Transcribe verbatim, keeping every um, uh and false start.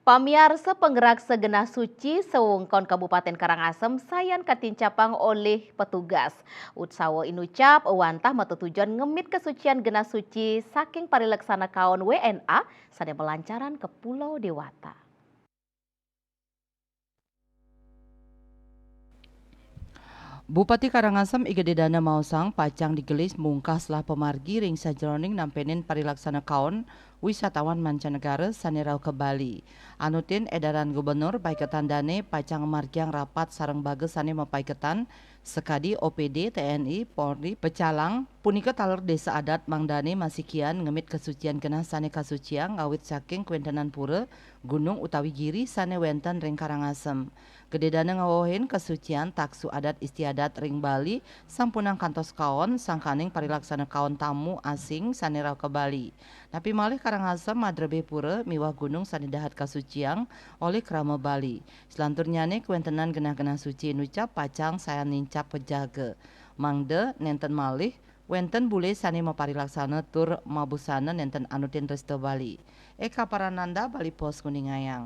Pamiarsa, pangraksa genah suci sawewengkon Kabupaten Karangasem sayan katincapang olih petugas. Utsawa inucap wantah matetujon ngemit kasucian genah suci saking parilaksana kaon W N A sane malancaran ka Pulau Dewata. Bupati Karangasem I Gede Dana maosang pacang digelis mungkah selah pamargi ring sajeroning nampenin parilaksana kaon wisatawan mancanegara sane rauh ka Bali. Anutin edaran Gubernur, paiketan dane pacang ngamargiang rapat sareng baga sane mapaiketan, sakadi O P D, T N I, Polri, pecalang, punika taler desa adat mangdane masikian ngemit kasucian genah sane kasuciang ngawit saking kawentenan pura, gunung utawi giri sane wenten ring Karangasem. Gede Dana ngawewehin kasucian taksu adat istiadat ring Bali sampunang kantos kaon sangkaning parilaksana kaon tamu asing sane rauh ka Bali. Napi malih Karangasem madrebih pura miwah gunung sane dahat kasuciang olih krama Bali. Salanturnyane kawentenan genah-genah suci inucap pacang sayan nincap pajaga. Mangda nenten malih wenten bule sane maparilaksana tur mabusana nenten anutin resta Bali. Eka Parananda, Bali Post, nguningayang.